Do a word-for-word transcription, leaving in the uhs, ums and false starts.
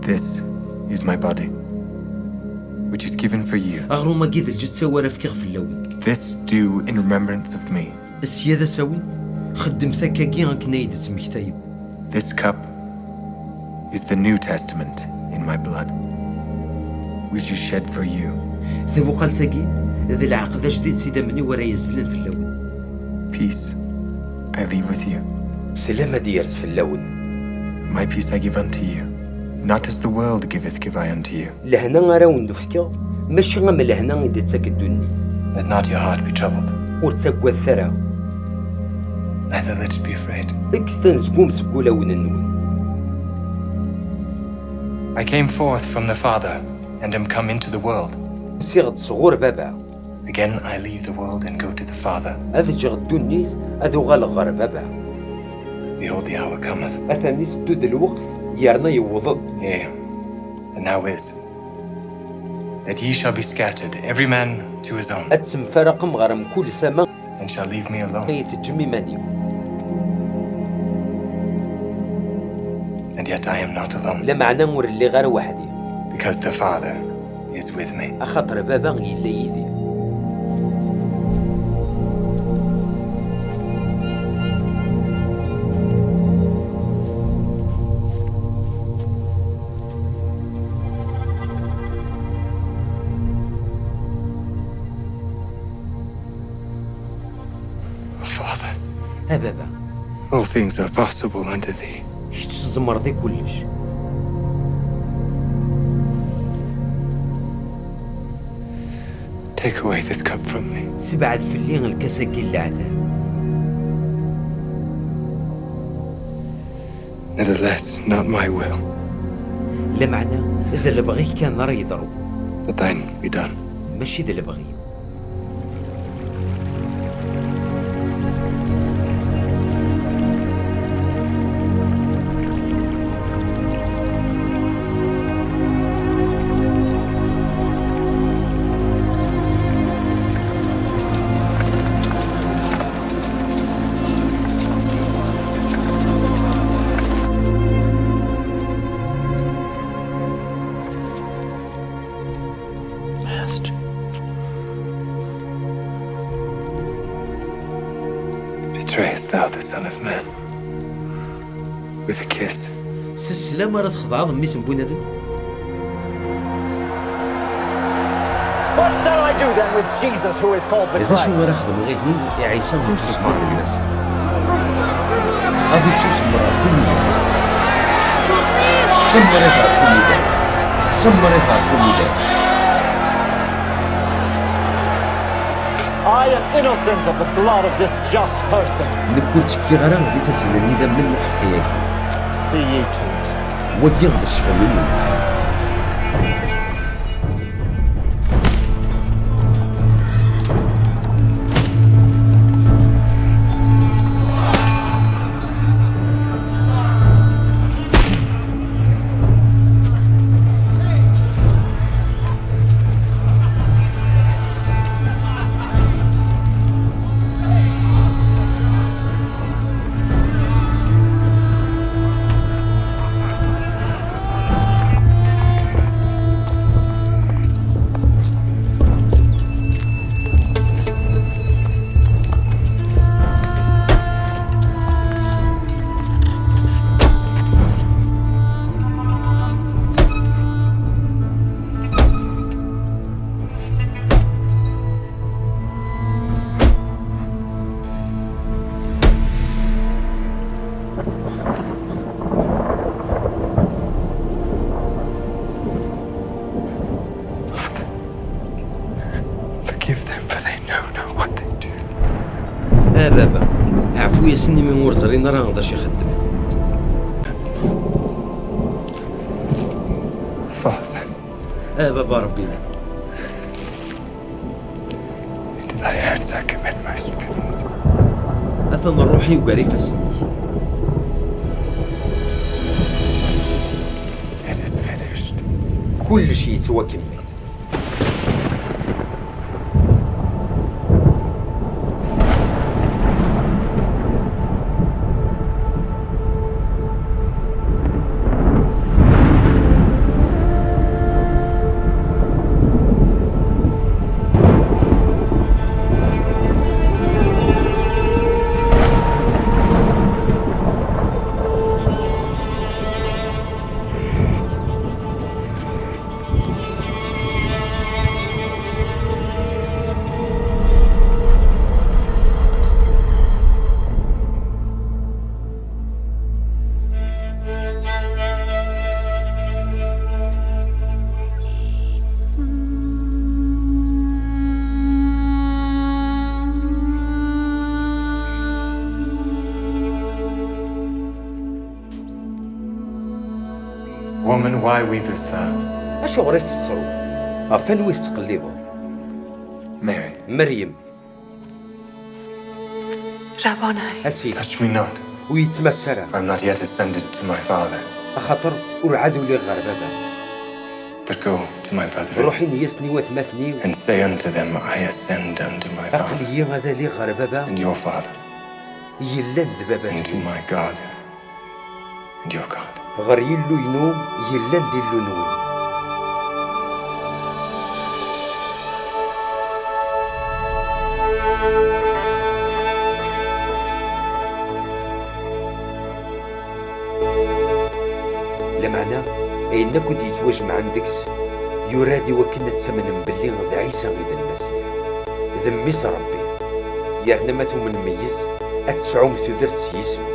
This is my body, which is given for you. Aɣrum-agi d lǧetta-w ara fkeɣ fell-awen. This do in remembrance of me. Sya d asawen, xeddemt akkagi akken ay d-tettmektayem. This cup is the New Testament in my blood, which is shed for you. Tabuqalt-agi d lɛeqd ajdid s idammen-iw ara yezzlen fell-awen. Peace I leave with you. Sslam ad yers fell-awen. My peace I give unto you. Not as the world giveth, give I unto you. Lehna ara wen-d-fkeɣ, mačči am lehna i d-tettak ddunit. Let not your heart be troubled. Ur ttaggadet ara. Neither let it be afraid. Kkset anezgum seg wulawen-nwen. I came forth from the Father and am come into the world. Usiɣ-d sɣur Baba. Again I leave the world and go to the Father. Ad ǧǧeɣ ddunit, ad uɣaleɣ ɣer Baba. Behold, the hour cometh. Atan iteddu-d lweqt, yerna yewweḍ-d. Yea, and now is, that ye shall be scattered, every man to his own. Ad temfaraqem ɣer mkul tama. And shall leave me alone. Ay teǧǧem iman-iw. And yet I am not alone. Lameɛna ur lliɣ ara weḥd-i. Because the Father is with me. Axaṭer Baba yella yid-i. Father. A Baba. All things are possible unto thee. Kečč tzemreḍ i kullec. Take away this cup from me. Sebɛed fell-i lkas-agi n leɛtab. Nevertheless, not my will. Lameɛna, d lebɣi-k kan ara yeḍru. But thine be done. Mačči d lebɣi. Master. Betrayest thou the Son of Man with a kiss? S sslam ara txedɛeḍ mmi-s n bunadem? What shall I do then with Jesus who is called the Christ? D acu ara xedmeɣ ihi i Ɛisa ittusemman d Lmasiḥ? Ad ittusemmer ɣef umidag. Semmer-it ɣef umidag. Semmer-it ɣef umidag. I am innocent of the blood of this just person. Nekk ur ttekkiɣ ara di tazzla n idammen n uḥeqqi-agi. See ye to it. Wagi d ccɣel-inu. Forgive them, for they know not what they do. A baba, ɛfu-yasen imi ur ẓrin ara d acu i xeddmen. Father. A baba Ṛebbi. Into thy hands I commit my spirit. Atan ṛṛuḥ-iw gar ifassen-ik. It is finished. Kullec yettwakemmel. Woman, why weepest thou? Acuɣer i tettruḍ? Ɣef anwa i tettqellibeḍ? Mary, Meryem, Rabboni. a Sidi, touch me not, ur yi-ttmass ara, for I am not yet ascended to my Father. axaṭer ur ɛad uliɣ ɣer baba. But go to my brethren Ruḥ ini-yasen i watmaten-iw, and say unto them, I ascend unto my Father aql-iyi ad aliɣ ɣer baba, and your Father, yellan d baba, and to my God and your God. ɣer Yillu-inu, yellan d Illu-nwen. Lameɛna, ayen akk i d-yettwajemɛen deg-s, yura-d i wakken ad tamnem belli d Ɛisa i d Lmasiḥ, d Mmi-s Ṛebbi, yerna ma tumnem yes, ad tesɛum tudert s yisem-is.